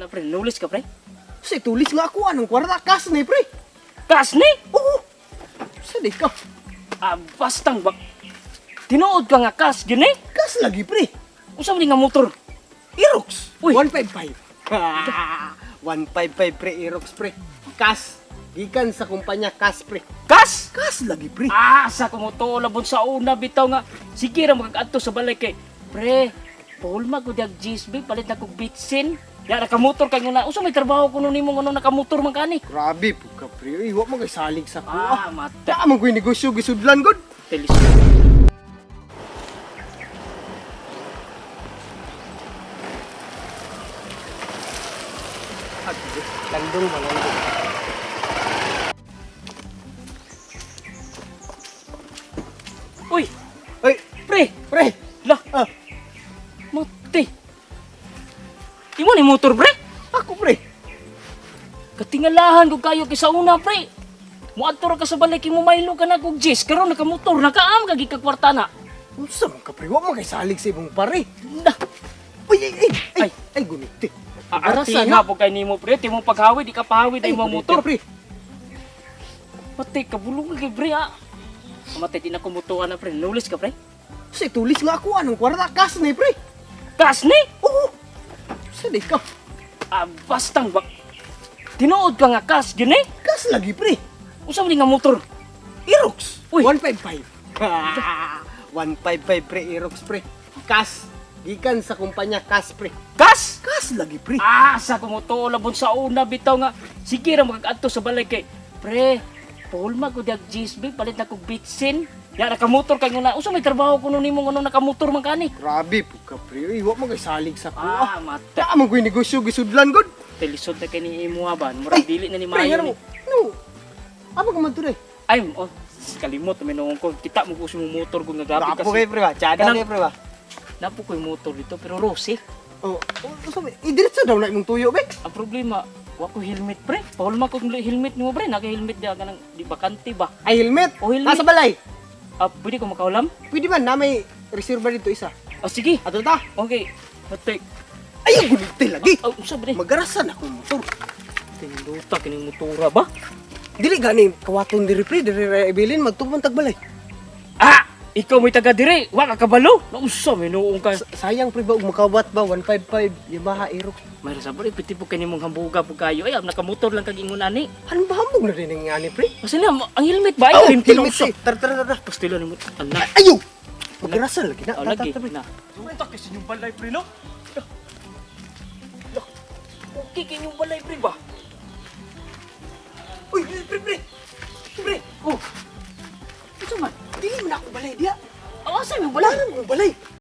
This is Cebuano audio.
Na pre, nulis ka pre? Sa tulis nga ako, anong kwarta? Kas ni pre. Kas ni? Oo. Sa di ka. Ah, bastang bak. Tinuod ka nga kas gini? Kas lagi pre. Unsa man ni nga motor? Aerox. Uy. 155. 155 pre, Aerox pre. Kas. Gikan sa kumpanya Kas pre. Kas? Kas lagi pre. Ah, sa kumutuo labon sa una bitaw nga sige ra makakadto sa balay kay pre. Paul ko dag GSB palit na kog bitsin. Ya nakamotor kay nguna. Unsa may trabaho kuno nimo ngono nakamotor man kani? Grabe po ka pre. Uy, wa mo kay salig sa kuha. Ah, mata. Ta man ko'y negosyo gisudlan gud. Telis. Landong ba landong. Uy, Uy, pre. pre. Lah, Ah, mati. Imo ni motor pre? ako pre. Katingalahan ko kayo kay sa una pre. Muadto ra ka sa balay kay mumaylo ka na kog gis karon nakamotor na ka am kag kwarta na. Unsa man ka pre? Wa man kay salig sa imong pare. Nah, Uy, ay, ay, ay, Ay. ay, guniti. aarti na po kay nimo pre, ti mo paghawi di ka pahawi Ay, dai mo guniti, motor. pre. Patay kabulong kay pre ah. Kamatay di na kumutuan na pre, nulis ka pre. Sa tulis nga ako, anong kwarta? Kas ni pre. Kas ni? Oo. Sa di ka. Ah, bastang bak. Tinuod ka nga kas gini? Kas lagi pre. Unsa man ni nga motor? Aerox. Uy. 155. 155 pre, Aerox pre. Kas. Gikan sa kumpanya Kas pre. Kas? Kas lagi pre. Ah, sa kumutuo labon sa una bitaw nga sige ra makakadto sa balay kay pre. Paul ko dag GSB palit na kog bitsin. Ya nakamotor kay nguna. Unsa may trabaho kuno nimo ngono nakamotor man kani? Grabe po ka pre. Uy, wa man kay salig sa kuha. Ah, mata. Ta man ko'y negosyo gisudlan gud. Telisod na kay ni imo ba? Murag dili na ni Pre, maayo ano ni. mo? No. Apa ka man today? Ay, oh, kalimot may noong ko. Kita mo ko sa imong motor ko nga grabe Grabe kay pre ba? Tsada Kanang- kay pre ba? Napo ko yung motor dito pero rose. Oh, oh, so, idiretso daw na imong tuyo be. Ang problema, wa ko helmet pre. Paul ko kung helmet nimo pre, naka helmet dia kanang di bakante ba? Ay helmet. Oh, helmet. Nasa balay. Ah, pwede ko makaulam? Pwede man na may reserva dito isa. Ah, sige. Ato ta. Okay. Patay. Ay, guniti lagi. Ah, unsa ba ni? Magarasan akong motor. Tinduta kining motora ba? Dili gani kawaton diri pre, diri ra ibilin magtubon tagbalay. Ah! Ikaw may taga dire, wa ka kabalo. Nausa may noong ka. Sayang pre ba og makawat ba 155 Yamaha Aerox. May sa pre, piti po kini mong hambuga po kayo. Ay, nakamotor lang kag ingon ani. Ano ba hambog na rin ang ani pre? Kasi na, ang helmet ba? Ay, Oh, helmet helmet nausa. eh. Tara tara tara. Pastila nimo anak. Ayo. Magarasan lagi na. Oh, Tara, lagi. tara, pre. Na. Tunta kay inyong balay pre no. Lah. Okay kay inyong balay pre ba? Uy, pre pre. Pre, Oh. Unsa man? dili man ako balay diya. Aw, asa imong Wala balay? na akong balay.